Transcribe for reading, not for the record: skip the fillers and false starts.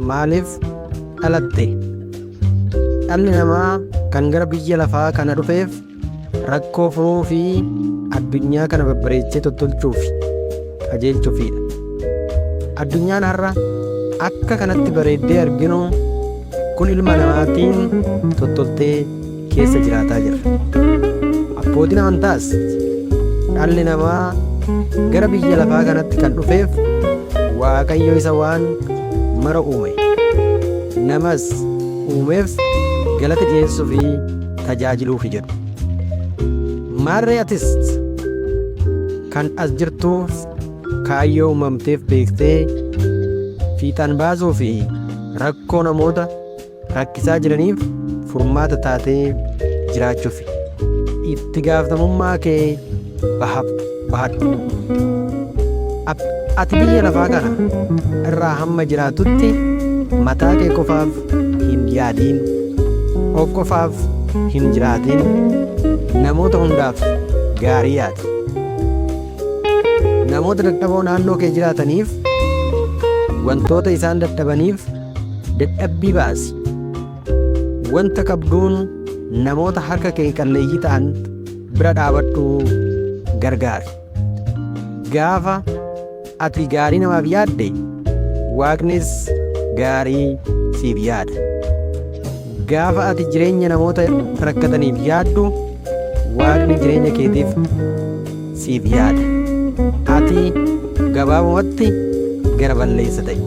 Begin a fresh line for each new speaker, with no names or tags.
Maaliif dhalatte? Dhalli namaa kan gara biyya lafaa kana dhufeef rakkoo furuu fi addunyaa kana babbareechee tottolchuuf qajeelchuufidha. Addunyaan har'a akka kanatti bareeddee arginu kun ilma namaatiin tottoltee keessa jiraataa jirra. Abbootiin amantaas dhalli namaa gara biyya lafaa kanatti kan dhufeef Waaqayyo isa waan mara uume namas uumeef galata dhiyeessuu fi tajaajiluufi jedhu. Maarree atis kan as jirtuuf kaayyoo uumamteef beektee fiixaan baasuu fi rakkoo namoota rakkisaa jiraniif furmaata taatee jiraachuufi. Itti gaafatamummaa kee bahadhu. Ati biyya lafaa kana irraa hamma jiraatutti mataa kee qofaaf hin yaadiin, of qofaaf hin jiraatin, namoota hundaaf gaarii yaadi. Namoota dadhaboo naannoo kee jiraataniif wantoota isaan dadhabaniif dadhabbii baasi. Wanta qabduun namoota harka kee qalleeyyii ta'an bira dhaabadhuu gargaari. Gaafa ati gaarii namaaf yaadde, Waaqnis gaarii siif yaada. Gaafa ati jireenya namoota rakkataniif yaaddu, Waaqni jireenya keetiif siif yaada. Ati gabaabumatti gara balleessa ta'i.